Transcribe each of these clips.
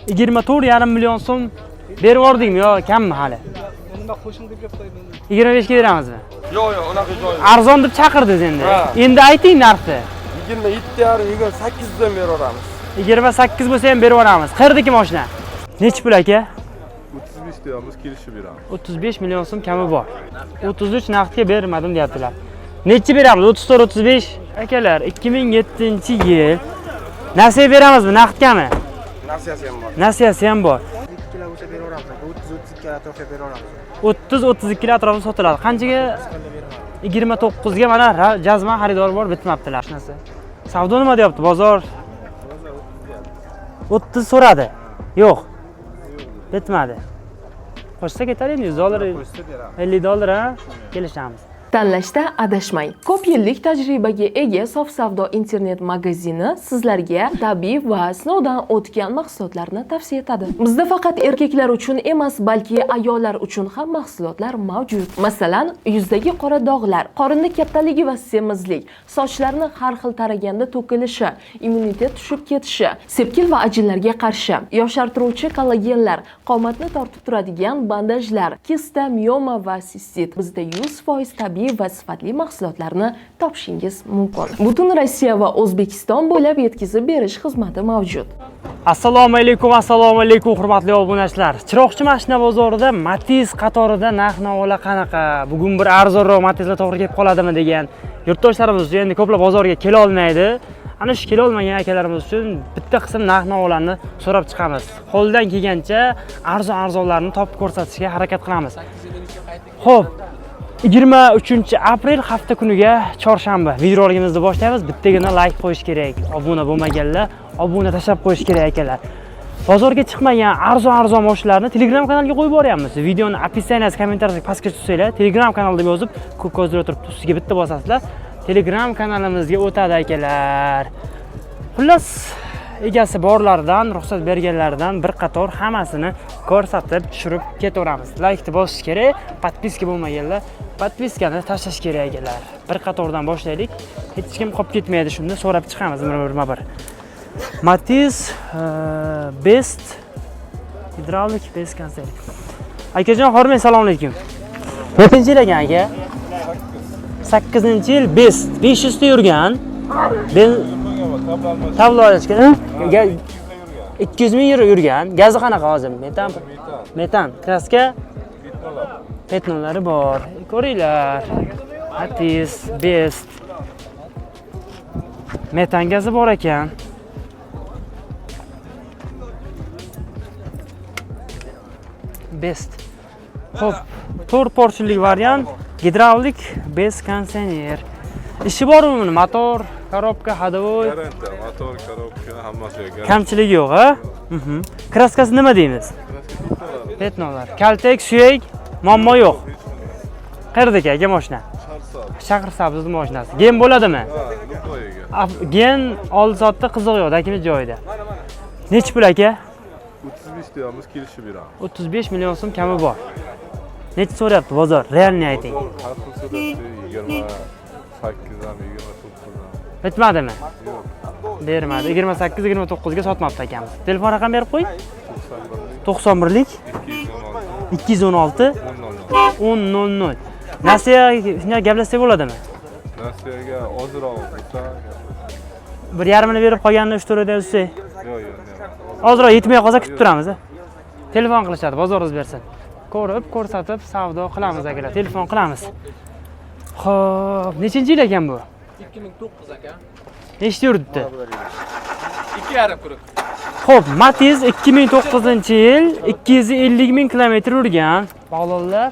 24,5 million so'm berib yubordingmi yo kammi hali? Nima qo'shing deb gap qo'ydim. 25 ga beramizmi? Yo'q, yo'q, unaqa joyi yo'q. Arzon deb chaqirdingiz endi. Ha. Endi ayting narxni. 27,5, 28 dan beraveramiz. 28 bo'lsa ham berib yuboramiz. Qayerdagi mashina? Nechi pul aka? 35 deyapmiz, kelishib beramiz. 35 million so'm kami bor. 33 naqdga bermadim deyaptilar. Nechi beramiz? 34, 35. Akalar, 2007-yil. Nasiya beramizmi, naqdgami? Nasiyasi ham bor. Nasiyasi ham bor. 2 kilo bo'lsa beraveramiz. 30-32 atrofida beraveramiz. 30-32 atrofida sotiladi. Qanchaga? 29 ga mana jazman xaridor bor, bitmabdilar. Mashinasi. Savdo nima deyapti bozor? 30 so'radi. Yo'q. Bitmadi. Qo'shsa ketadi endi 100 dollar, 50 dollar ha? Kelishamiz. Tanlashda adashmang. Ko'p yillik tajribaga ega Sof Savdo internet magazini sizlarga tabiiy va sinovdan o'tgan mahsulotlarni tavsiya etadi. Bizda faqat erkaklar uchun emas, balki ayollar uchun ham mahsulotlar mavjud. Masalan, yuzdagi qora dog'lar, qorinni kattaligi va semizlik, sochlarni har xil taraganda to'kilishi, immunitet tushib ketishi, sepkil va ajinlarga qarshi, yoshartiruvchi kollagenlar, qomatni tortib turadigan bandajlar, kista, mioma va sistit. Bizda 100% tabiiy va sifatli mahsulotlarni topishingiz mumkin. Butun Rossiya va O'zbekiston bo'ylab yetkazib berish xizmati mavjud. Assalomu alaykum, assalomu alaykum hurmatli obunachilar. Chiroqchi mashina bozorida Matiz qatorida narx-navolar qanaqa? Bugun bir arzonroq Matizlar to'g'ri kelib qoladimi degan yurtdoshlarimiz uchun endi ko'plar bozorga kela olmaydi. Ana shu kela olmagan akalarimiz uchun bitta qism narx-navolarni so'rab chiqamiz. Qo'ldan kelgancha arzon-arzonlarni topib ko'rsatishga harakat qilamiz. Xo'p, 23 aprel hafta kuniga chorshanba. Videorolikimizni boshlaymiz. Bittagina like qo'yish kerak. Obuna bo'lmaganlar obuna tashlab qo'yish kerak akalar. Bozorga chiqmagan arzon-arzon mashinalarni Telegram kanaliga qo'yib boryapmiz. Videoni описание si, kommentariyasiga pastga tushsanglar, Telegram kanalida yozib, ko'k ko'zlar turibdi, ustiga bitta bosasizlar. Telegram kanalimizga o'tadi akalar. Xullas, egasi borlaridan, ruxsat berganlaridan bir qator hammasini ko'rsatib, tushirib ketaveramiz. Laykni bosish kerak, подписка bo'lmaganlar подписка ni tashlash kerak akalar. Bir qatordan boshlaylik. Hech kim qolib ketmaydi shunda, so'rab chiqamiz birma-bir. Matiz Best gidravlik без konditsioner. Akajon, hormang, assalomu alaykum. Nechinchi yil ekan aka? 8-yil Best 500 ta yurgan. Tablo olishgan. 200 ming yurgan. Gazi qanaqa hozir? Metan. Metan. Краска? Пятно lari bor. Ko'ringlar. Matiz Best. Metan gazi bor ekan. Best. Xo'p, 4 поршень lik variant, gidravlik, без konditsioner. Ishi bormi buni? Motor, коробка, ходовой? Garantiya, motor, коробка hammasi garantiya. Kamchiligi yo'q, ha? Краска si nima deymiz? Пятно lar. Kaltak, suyak, muammo yo'q. Qayerdagi aka mashina? Shahrisabzni mashinasi. Gen bo'ladimi? Ha, любой ga. Gen oldi sotdi, qizig'i yo'q, dokument joyida. Nechi pul aka? 35 deyapmiz, kelishib beramiz. 35 million so'm kami bor. Nechi so'rayapti bozor? Реальный ayting. Bozor har xil so'rayapti, 28 ham, 29 ham. Bitmadimi? Yo'q. Bermadi. 28, 29 ga sotmabdi akamiz. Telefon raqam berib qo'y. 91 91lik 216 216 10 00. 10 00. Nasiya shunday gaplashsak bo'ladimi? Nasiyaga ozroq bo'lsa, Bir yarmini berib qolganini 3 4 oyda uzsak. Yo'q, yo'q, yo'q. Ozroq yetmay qolsa kutib turamiz. A. Telefon qilishadi, bozoringiz bersin. Ko'rib, ko'rsatib savdo qilamiz akalar. Telefon qilamiz. Xo'p, nechinchi yil ekan bu? 2009 aka. Nechta yuribdi? 2,5 круг. Xo'p, Matiz 2009-yil 250 ming kilometr yurgan. Bog'lonlar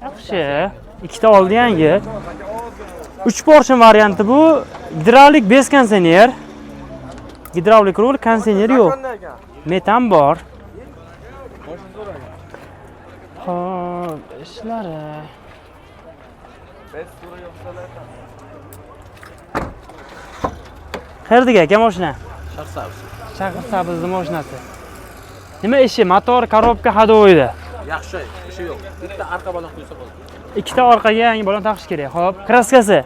yaxshi. Ikkita oldi yangi. 3 поршень varianti bu. Gidravlik без konditsioner. Gidravlik rul, konditsioner yo'q. Metan bor. Xo'p, ishlari. Qayerdagi aka mashina? Shahrisabz. Shahrisabzni mashinasi. Nima ishi? Motor, коробка, ходовой da. Yaxshi, ishi yo'q. Bitta arqa balon quysa bo'ldi. Ikkita orqaga yangi balon taqish kerak. Xo'p, краска si.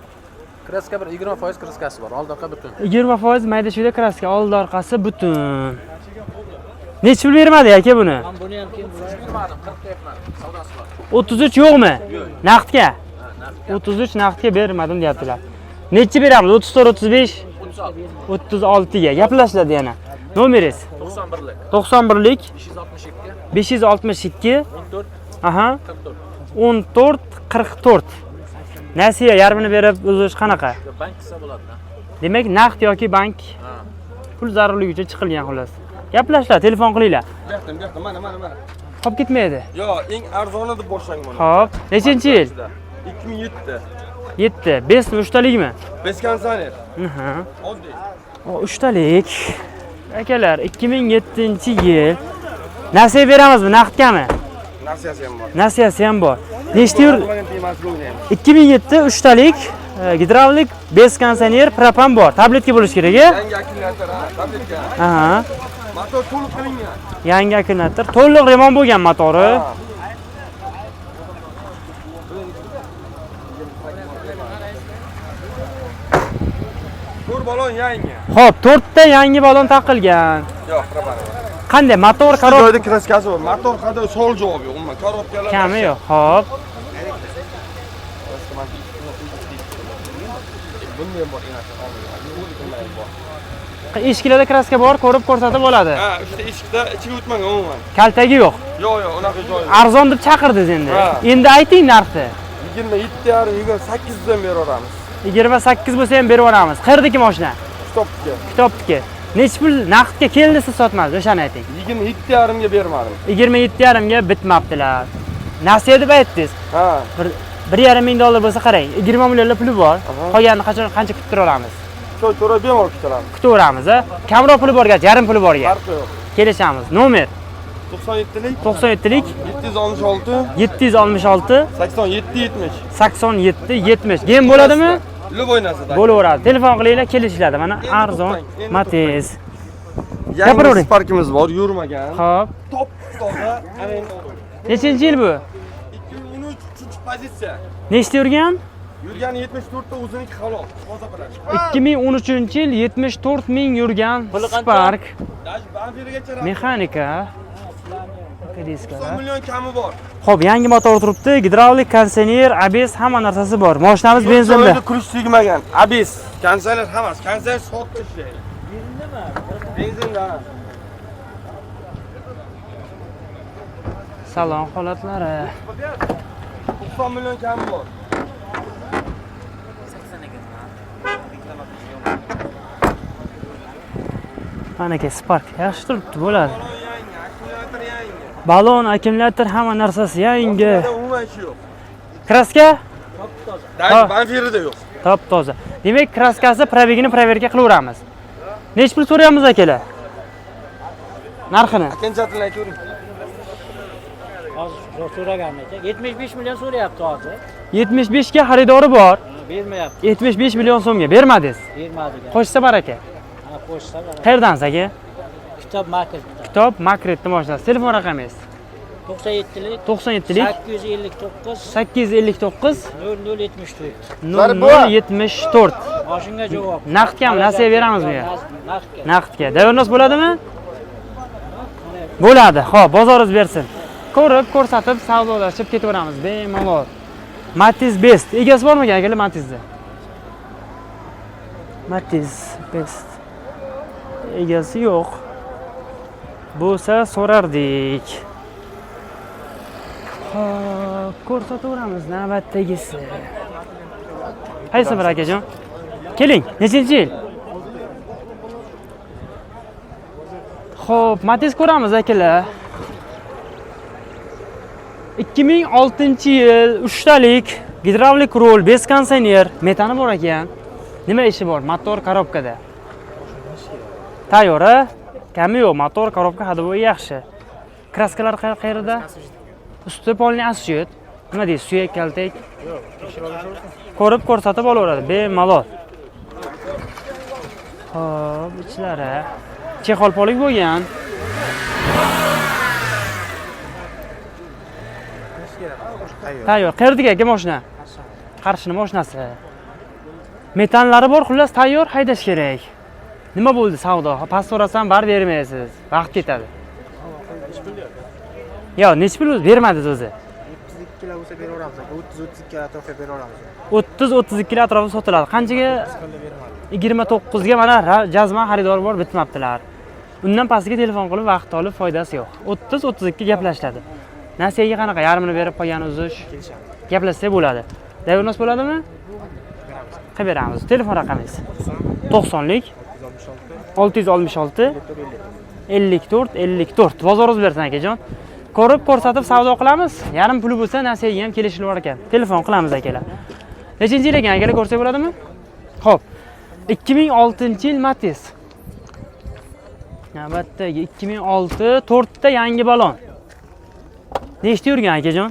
Краска bir 20% краска si bor. Oldi orqa butun. 20% mayda chuyda краска, oldi orqasi butun. Nechi pul bermadi aka buni? Buni ham kim bermadim, 40 deyapman. Savdosi bor. 33 yo'qmi? Naqdga. 33 naqdga bermadim deyaptilar. Nechi beramiz? 34, 35, 36 ga gaplashiladi yana. Nomeringiz? 91lik. 91lik 562 562 14 aha 44. 14 44. Nasiya yarmini berib uzish qanaqa? Bank qilsa bo'ladi. Demak, naqd yoki bank pul zarurligi uchun chiqilgan xullas. Gaplashinglar, telefon qilinglar. Bu yoqdan, bu yoqdan, mana, mana, mana. Qolib ketmaydi. Yo, eng arzoni deb boshlang buni. Xo'p, nechinchi yil? 2007. 7. 5 mi, 3talikmi? 5 konditsioner. Aha. Oddiy. O, 3talik. Akalar, 2007-yil. Nasiya beramizmi, naqdgami? Nasiyasi ham bor. Nasiyasi ham bor. Nechta yur? Tegmasiga o'ynaymiz. 2007 3talik, gidravlik, bez konditsioner, propan bor. Tabletka bo'lishi kerak, a? Yangi akkumulyator, ha, tabletka. Aha. Motor to'liq qilingan. Yangi akkumulyator, to'liq remont bo'lgan motori. Ha. To'rt balon yangi. Xo'p, 4 ta yangi balon taqilgan. Yo'q, propan. Qanday motor, korobka Joyda kraskasi bor. Motor qanday savol javob yo'q, umuman korobkalar kami yo'q. Xo'p. Bunda ham bor, enasi olmagan. Bor. Eshiklarda kraska bor, ko'rib ko'rsatib bo'ladi. Ha, uchta eshikda ichiga o'tmagan umuman. Kaltagi yo'q. Yo'q, yo'q, unaqa joyi yo'q. Arzon deb chaqirdingiz endi. Ha. Endi ayting narxni. 27,5, 28 dan beraveramiz. 28 bo'lsa ham berib yuboramiz. Qayerdagi mashina? Kitobniki. Kitobniki. Nechi pul naqdga keldi siz sotmadingiz, o'shani ayting. 27,5 ga bermadim. 27,5 ga bitmabdilar. Nasiya deb aytdingiz. Ha, 1,5 ming dollar bo'lsa qarang, 20 millionlar puli bor. Qolganini qachon qancha kuttira olamiz? Choy-cho'ra bemalol kutaramiz. Kutaveramiz, a? Kamroq puli borgacha, yarim puli borga. Farqi yo'q. Kelishamiz. Nomer 97lik 97lik 766 766 87 70. 87 70. Gem bo'ladimi? Любой narsada. Bo'laveradi. Telefon qilinglar, kelishiladi. Mana Endi arzon to'xtang, endi Matiz. Yangi Gapiravering. Sparkimiz bor, yurmagan. Xo'p. Top toza. Ana endi Nechinchi yil bu? 2013 3-pozitsiya. Nechta yurgan? Yurgani 74 ta o'ziniki halol. Toza bilan. 2013-yil 74 ming yurgan Spark. Даже bampergacha Mexanika. 90 Diskalar. million kami bor. Xo'p, yangi motor turibdi, gidravlik, konditsioner, ABS hamma narsasi bor. Mashinamiz benzinda. Joyida kurush tegmagan. ABS, konditsioner hammasi, konditsioner soatda ishlaydi. Benzindami? Benzinda. ha. Salon holatlari. 90 million kami bor. Manaki Spark yaxshi turibdi, bo'ladi. Balon yangi, akkumulyator yangi. Balon, akkumulyator hamma narsasi yangi. Mashinada umuman ishi yo'q. Kraska Даже bamperida yo'q. top toza. Demak, kraskasi probegini proverka qilaveramiz. Nechi pul so'rayapmiz akalar? Narxini. Окончательно aytavering. Hozir so'ragan ekan. 75 million so'rayapti hozir. 75 ga xaridori bor. Bermayapti, 75 million so'mga bermadingiz. bermadik. Qo'shsa baraka. Ha, qo'shsa baraka. Qayerdansiz aka? Kitob markaz. Kitob Makretni mashinasi. Telefon raqamingiz 97lik 97lik 859 859 0074. 0074. Moshinga javob. Naqdgami? Nasiya beramizmi yo? Naqdga. Naqdga. Davrnos bo'ladimi? Bo'ladi. Xo'p, bozoringiz bersin. Ko'rib, ko'rsatib, savdolashib ketaveramiz bemalol. Matiz Best. Egasi bormikan akalar Matizni? Matiz Best. Egasi yo'q. Bo'lsa so'rardik. Xo'p, ko'rsataveramiz navbatdagisi. Qaysi bir akajon? Keling, nechinchi yil? Xo'p, Matiz ko'ramiz akalar. 2006-yil, 3talik, gidravlik rul, bez konditsioner, metani bor ekan. Nima ishi bor? Motor korobkada. Tayyor, a? Kami yo'q, motor korobka ходовой yaxshi. Kraskalar qayerda? Usti polni asuyat. Nima deysiz? Suyak kaltak? Ko'rib ko'rsatib olaveradi, bemalol. Xo'p, ichlari chexol polik bo'lgan. Tayyor. Qayerdagi aka mashina? Qarshini mashinasi. Metanlari bor, xullas tayyor, haydash kerak. Nima bo'ldi savdo? Past so'rasam bar bermaysiz. Vaqt ketadi. Yo'q, nechi pul o'zi bermadingiz o'zi? 32 kilo bo'lsa beraveramiz aka. 30-32 kilo atrofida beraveramiz. 30-32 atrofida sotiladi. Qanchaga? 29 ga mana jazman xaridor bor, bitmabdilar. Undan pastiga telefon qilib vaqt olib foydasi yo'q. 30-32 gaplashiladi. Nasiyaga qanaqa yarmini berib qolgan uzish? Gaplashsak bo'ladi. Davrnos bo'ladimi? Qilib beramiz. Telefon raqamingiz 90lik 666 54 54. Bozoringiz bersin akajon. Ko'rib, ko'rsatib savdo qilamiz. Yarim puli bo'lsa nasiyaga ham kelishilib ekan. Telefon qilamiz akalar. Nechinchi yil ekan akalar, ko'rsak bo'ladimi? Xo'p. 2006-yil Matiz. Navbatdagi 2006 4 ta yangi balon. Nechta yurgan akajon?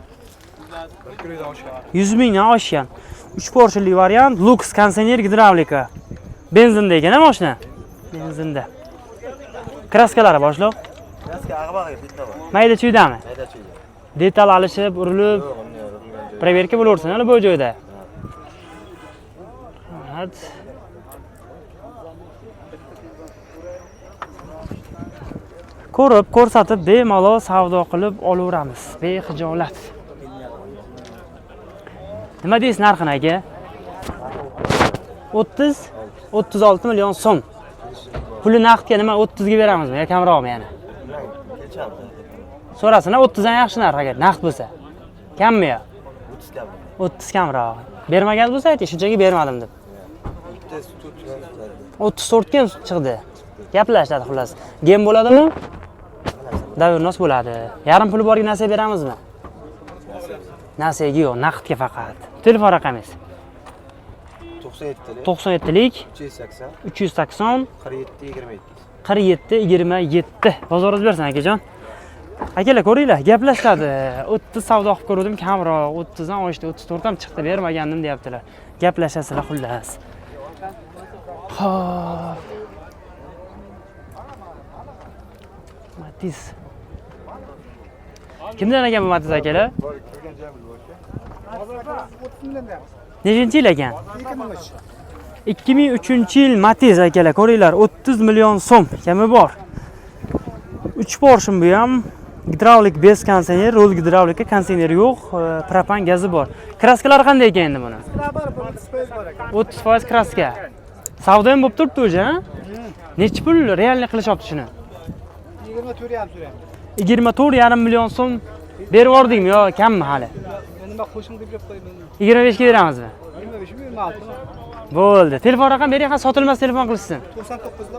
100 mingdan oshgan. 3 porshili variant, Lux konditsioner gidravlika. Benzinda ekan a mashina? Benzinda. Kraskalari boshliq. Kraska ag'bag'iga bitta bor. Mayda chuydami? Mayda chuyda. Detal alishib, urilib, Yo'q, unday urilgan joyi. proverka bo'laversin hali bu joyda. Evet. Ko'rib, ko'rsatib, bemalol savdo qilib olaveramiz. Bexijolat. Nima deysiz narxini aka? 30-36 million so'm. Puli naqdga nima 30 ga beramizmi yo kamroqmi yana? So'rasin, 30 dan yaxshi narx agar naqd bo'lsa. Kammi yo? 30 kam. 30 kamroq. Bermagan bo'lsa ayting, shunchaki bermadim deb. 34 ga chiqdi. Gaplashadi xullas. Gem bo'ladimi? Davrnos bo'ladi. Yarim puli borga nasiya beramizmi? Nasiyaga yo'q, naqdga faqat. Telefon raqamingiz 97lik 97lik 380 380 47 27. 47 27. Bozoringiz bersin akajon. Akalar ko'ringlar, gaplashadi. 30 savdo qilib ko'rdim, kamroq, 30 dan oshdi, 34 ham chiqdi, bermagandim deyaptilar. Gaplashasizlar xullas. Xo'p. Matiz. Kimdan ekan bu Matiz akalar? Nechinchi yil ekan? 2003-yil Matiz akalar, ko'ringlar, 30 million so'm kami bor. 3 porshim bu ham. Gidravlik bez konditsioner, rol gidravlika, konditsioner yo'q, propan gazi bor. Kraskalari qanday ekan endi buni? 30% kraska. Savdo ham bo'lib turibdi o'zi, ha? Nechi pul realni qilishyapti shuni? 24,5 so'rayapti. 24,5 million so'm berib yubordingmi yo kammi hali? Nima qo'shing deb qo'ydim. 25 ga beramizmi? 25 mi 26 mi? Bo'ldi. Telefon raqam bering, ha, sotilmas telefon qilishsin.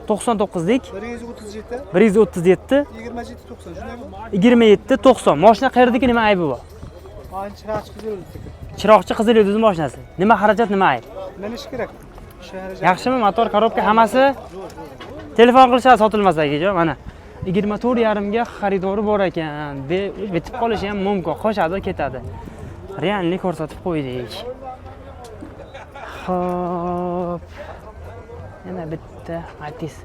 99lik 99lik 137 137 27 90 shundaymi? 27 90. Mashina qayerdiki, nima aybi bor? Chiroqchi Qizil Yulduz. Chiroqchi Qizil Yulduz mashinasi. Nima xarajat, nima ayb? Minish kerak. Yaxshimi motor, korobka hammasi? Telefon qilishadi sotilmasa akajon, mana. 24,5 ga xaridori bor ekan. Bitib qolishi ham mumkin. Qochadi, ketadi. Realni ko'rsatib qo'ydik. Xo'p. Yana bitta Matiz.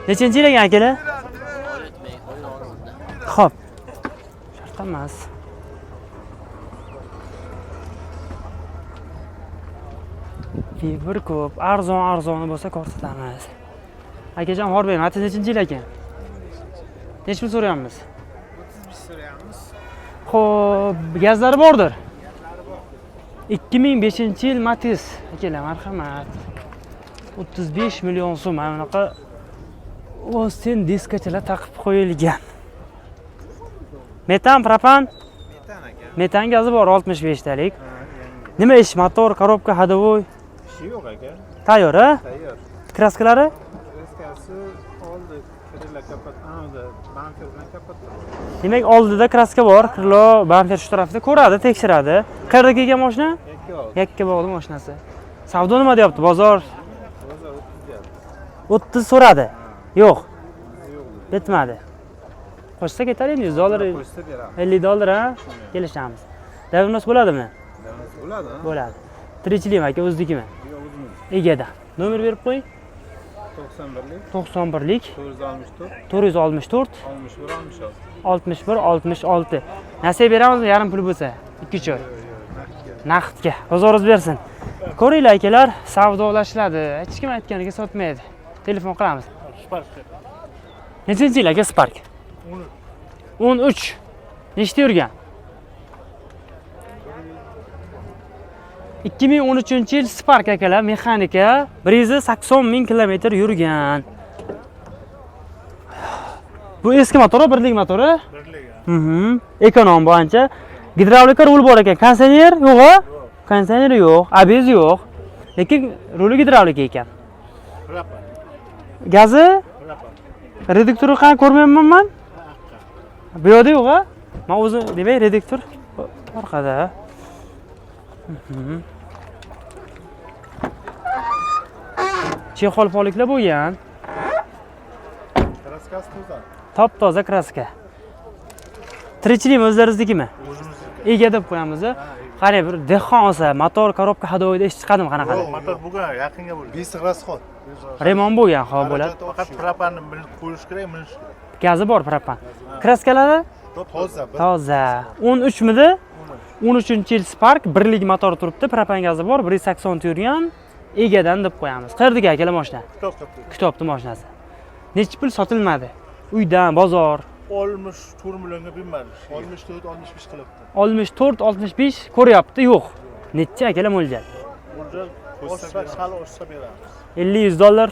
Nechinchi yil ekan akalar? Xo'p. Shart emas. Bir ko'p, arzon-arzoni bo'lsa ko'rsatamiz. Akajon, Xorbek, Matiz nechinchi yil ekan? Necha pul so'rayapmiz? 35 so'rayapmiz. Xo'p, gazlari bordir. 2005-yil Matiz. Akalar, marhamat. 35 million so'm mana bunaqa Austin diskachalar taqib qo'yilgan. Metan, propan? Metan aka. Metan gazi bor 65 talik. Nima ish? Motor, korobka, ходовой? Ishi yo'q aka. Tayyor, ha? Tayyor. Kraskalari? Kraskasi oldi, krila kapat, ana bamper bilan kapatdi. Demak, oldida kraska bor, krilo, bamper shu tarafda ko'radi, tekshiradi. Qayerda kelgan mashina? Yakkabog'da mashinasi. Savdo nima deyapti? Bozor Bozor 30 deyapti. 30 so'radi. Yo'q. Bitmadi. Qo'shsa ketar endi 100 dollar, Qo'shsa beramiz. 50 dollar, ha? Kelishamiz. Davrnos bo'ladimi? Bo'ladi. Bo'ladi. Tirikchilikmi aka, o'znikimi? Yo'q, o'zimiz. Egada. Nomer berib qo'ying. 91lik 91lik 464 464 61 66. 61 66. Nasiya beramizmi yarim pul bo'lsa? 2-3 oy. Naqdga. Bozoringiz bersin. Ko'ringlar akalar, savdolashiladi. Hech kim aytganiga sotmaydi. Telefon qilamiz. Nechinchi yil aka Spark? 13. Nechta yurgan? 2013-yil Spark akalar, mexanika, 180 ming kilometr yurgan. Bu eski motor, birlik motori? Birlik. Ekonom bu ancha. Gidravlika rul bor ekan. Konditsioner yo'q a? Konditsioner yo'q, ABS yo'q. Lekin ruli gidravlika ekan. Propan. Gazi? Propan. Reduktori qani ko'rmayapman man? Bu yoqda yo'q a? Men o'zi demak reduktor orqada. Chexol poliklar bo'lgan. Kraskasi toza. Top toza kraska. Tirikchilikmi o'zlaringiznikimi? O'zimizniki. Ega deb qo'yamiz. Qarang, bir dehqon olsa, motor, korobka hadoyida ish chiqadimi qanaqadir? Motor bo'lgan, yaqinga bo'lgan. Besik rasxod. Remont bo'lgan, hop bo'ladi. Faqat propanni bilib qo'yish kerak, minish kerak. Gazi bor propan. Kraskalari Toza. toza. 13 midi? 13-yil Spark, birlik motor turibdi, propan gazi bor, 180 yurgan. Egadan deb qo'yamiz. Qayerdagi akalar mashina? Kitob. Kitobni mashinasi. Nechi pul sotilmadi? Uydan, bozor 64 millionga bermadi. 64 65 qilibdi. 64 65 ko'ryapti, yo'q. Necha akalar mo'ljal? Mo'ljal oshsa, sal oshsa beramiz. 50-100 dollar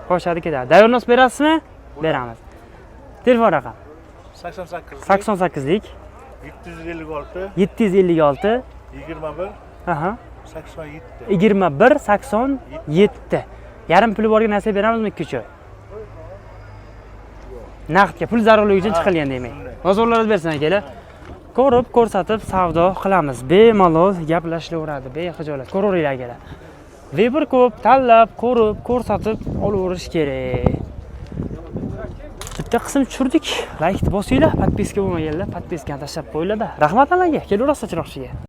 qo'shadi ketadi. Dayornos berasizmi? Beramiz. Telefon raqam 88 88lik 756 756 21 aha 87. 21 87. Yarim puli borga narsa beramizmi 2-3 oy? Naqdga pul zarurligi uchun chiqilgan demak. Bozorlaringiz bersin akalar. Ko'rib, ko'rsatib savdo qilamiz. Bemalol gaplashilaveradi, bexijolat. Ko'raveringlar akalar. Vebr ko'p, tanlab, ko'rib, ko'rsatib olaverish kerak. Bitta qism tushirdik. Like bosinglar, podpiska bo'lmaganlar podpiskani tashlab qo'yinglar-da. Rahmat hammaga. Kelaverasizlar Chiroqchiga.